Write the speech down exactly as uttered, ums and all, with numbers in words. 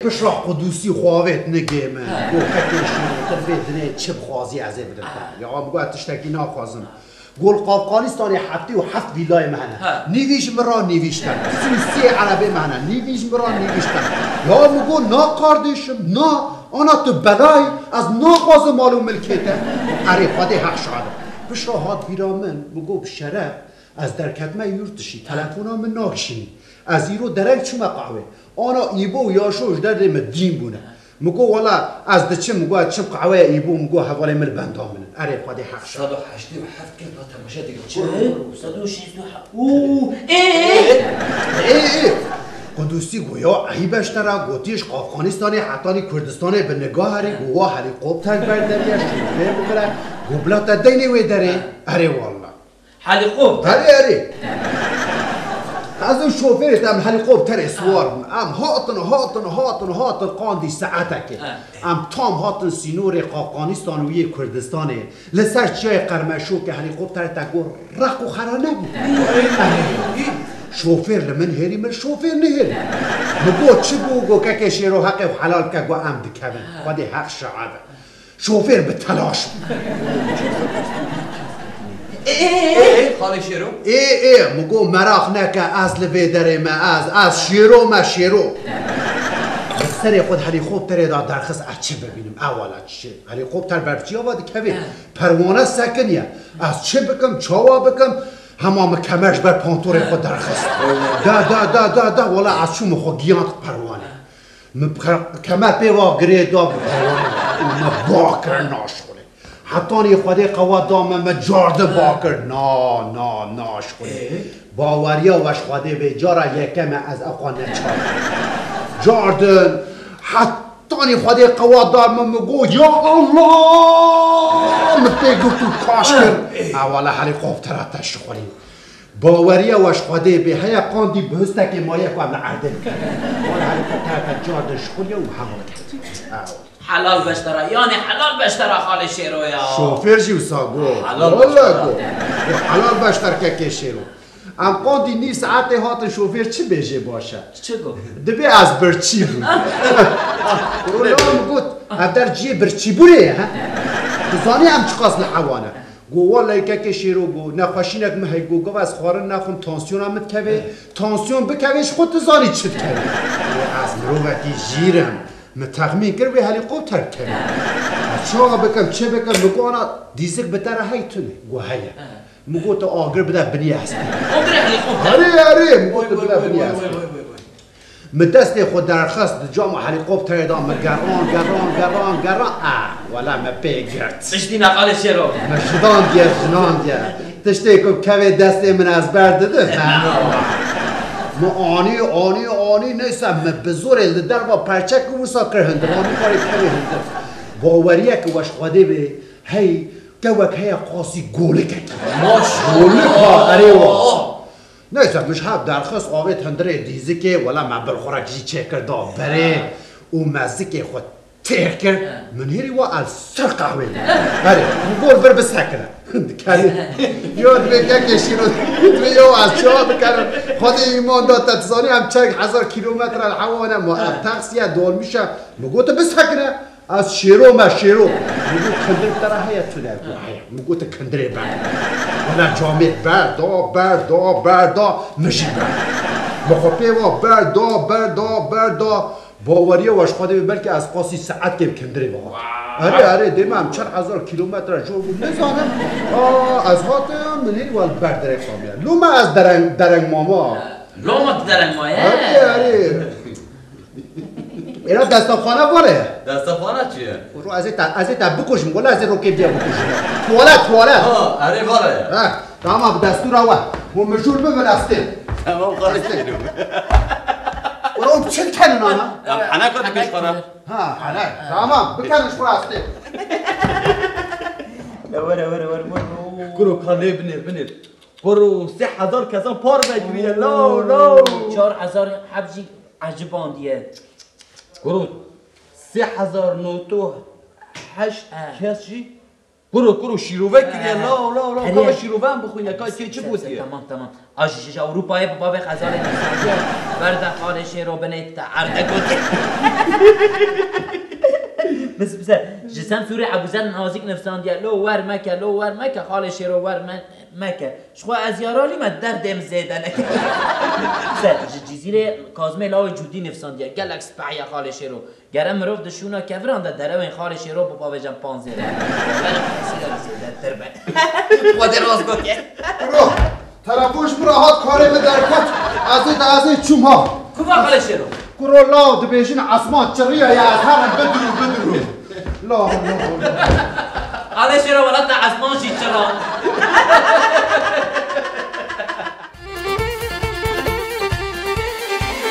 Pişra Qudusî xwe avêt nigê min. Got, kekê Şêro, tu vê dinê çi bixwazî ez ê bidim te. Ya min got, ez tiştekî naxwazim. Got, li Qafqanistanê heftê û heft vîlayê me hene. Nîvî ji min re, nîvî ji te. Sî û sê erebê me hene. Nîvî ji min re, nîvî ji te. Ya min got, na kardeşim, na. Ana tu belayî, ez naxwazim mal û milkê te. Erê, Xwedê heq şahid e. Pişra hat bîra min, min got, bi şeref, ez derketime yurt dişî, telefona min nakişînî. Ez îro dereng çûme qehwê. Ana Îbo û Yaşo ji derdê min dîn bûne. Min got, wela ez diçim, min got, ez diçim qehweya Îbo, min got, hevalê min li benda min in. Erê, Xwedê heq şahid. Sed û heştê û heft kir, ba temaşe dike. Çi? Sed û şêst û heft. Û, ê, ê. Ê, ê. Qudusî got, ya eyb e ji te re, gotiye ji Afganistanê hetanî Kurdistanê bi niga herî, got, wa helîkopter berderiye, şofêr bigire, got, bila te deynê wê derê. Erê, wela. Helîkopter. Erê, erê. Ez û şofêrê te em helîkopterê siwar bûn. Em hatin, hatin, hatin, hatin qandî saetekê. He. Em tam hatin sînorê Qafqanistan û yê Kurdistanê. Li ser çiyayê Qermeşokê helîkopterê te got req û xera nebû. Şofêr li min hêrî, min şofêr nihêrî. Min got çi bû? Got kekê Şêro heqê xwe helal bike, got em dikevin. Xwedê heq şahid e. Şofêr bi telaş bû. Ê, ê, ê, ê, xalê Şêro? Ê, ê, min got, meraq neke, ez li vê derê me, ez, ez Şêro me, Şêro. Li serê xwe di helîkopterê de derxist, ez çi bibînim, ewala çi? Helîkopter ber çiya ve dikevê. He. Perwane sekiniye. Ez çi bikim, çawa bikim? Hema min kemer ji ber pantorê xwe derxist. Da, da, da, da, da, wela ez çûm xwe giyand perwane. Min ke-, kemer pê va girê da û me ba kir naşixulê. Hetanî Xwedê qewet da me, me cardin ba kir. Na, na, naşixulê. Ee? Baweriya we ji Xwedê bê, cara yekem e ez ew xwe neçar. Cardin, hetanî Xwedê qewet da me, min got, ya Allah! Min pê got û kaş kir. Ee? Ewala helîkoptera te şixulî. Baweriya we ji Xwedê bê, heya qandî bihustekê maye ku em li erdê bikin. Wala helîkoptera te cardin şixuliye û hewa ket. Helal beştera, yani helal beştera xalê Şêro ya. Şofêr jî wisa got. Helal beştera. Wala got. Got helal beşter kekê Şêro. Em qandî nîv saetê hatin, şofêr çi bêjê baş e? Çi got? Dibê ez birçî bûm. Wala min got, ev der cihê birçîbûnê ye, he? Tu zanî em çiqas li hewa ne? Got, wellahî kekê Şêro, got, nexweşînek min heye, got, gava ez xwarin nexwim, tansiyona min dikeve, tansiyon bikeve, ji xwe tu zanî çi dikeve. Got, ez mirovekî jîr im, min texmîn kir wê helîkopter dikeve. Ez çawa bikim, çi bikim, min got, ana dîzik bi te re heye tune? Got, heye. Min got, tu agir bide binî estê. Agirê helîkopter. Erê, erê, min got, tu bide binî estê. Min destê xwe derxist di cama helîkopterê de, min geran, geran, geran, geran. Ah, wela me pê girt. Piştî neqalê Şêro. Me jidandiye, jinandiye. Tiştê ku kevê destê min ez berdidim. Min anî, anî, anî, neyse, min bi zorê li derva perçek û wisa kir hundir. Anî karê kevê hundir. Baweriyeke we ji Xwedê bê, hey, kewek heye qasî golikekî. Maşallah. Golik ha, erê wa. Neyse, min ji hev derxist, avêt hundirê dîzikê, wela me bilxurek jî çêkir da berê û me zikê xwe têr kir, min hêrî wa ez ser qehwê bûm. Berê, min got vir bisekine. Dikerê. Yo, divê kekê Şîro, divê yo ez çawa bikerim? Xwedê îman da te, tu zanî em çend hezar kîlometre li hewa ne ma, ev taksiye, dolmîşe. Min got, tu bisekine. Ez Şêro me, Şêro. Min got, kindir te re heye tune? Got, heye. Min got, tu kindirê ber. Wela camêr ber da, ber da, ber da, min jî ber. Min xwe pê va ber da, ber da, ber da. Baweriya we ji Xwedê be, belkî ez qasî saetkê bi kindirê ve hatim. Erê, erê, dê me em çar hezar kîlometre jor bû, nizanim. Aa, ez hatim, min hîn wel ber derê xamiya. Loma ez dereng, dereng mama. Loma tu dereng maye? Erê, erê. Êra destaxane vale. Destaxane çi ye? Ro ez ê te, ez ê te bikujim. Wala ez ê rokê biya bikujim. Tuwalet, tuwalet. Ha, erê vale ye. Ha, tamam, bi destûra we. Hûn mijûl bibin, ez têm. Tamam, kardeşim. Ro çi dikenin ana? Ya, hene kadar bir para. Ha, hene. Tamam, bikenin şu, ez têm. Ya, were, were, were, were. Kuro, ka lê binêr, binêr. Kuro, sê hezar kesan par vekiriye, law, law. Çar hezar heb jî ecibandiye. Kuro, sê hezar notû heşt kes jî. Kuro, kuro, şîrove kiriye, law, law, law. Ka şîrove em bixwîne, ka kê çi gotiye? Tamam, tamam. A ji, ji Ewropayê bi bavê xezalê nivîsandiye. Berde xalê Şêro binê te erde gotiye. Biz bize ji Semsûrê Ebûzer Nazîk nivîsandiye, lo wer meke, lo wer meke, xalê Şêro wer me-, meke. Ji xwe ez yara lî me derdê min zêde neke. Bize ji Cizîrê Kazmê Lawê Cûdî nivîsandiye, gelek speh ye xalê Şêro. Gere mirov di şûna keviran de derewên xalê Şêro bipavêjin panzêre. Berê qesîre zêdetir be. Xwedê rast gotiye. Bro, telefon ji min re hat, karê min derket. Ez ê de ez ê çûm ha. Ku va xalê Şêro? Kuro law dibêjin esman çirriye ya, ez herim bidirû bidirû. La la.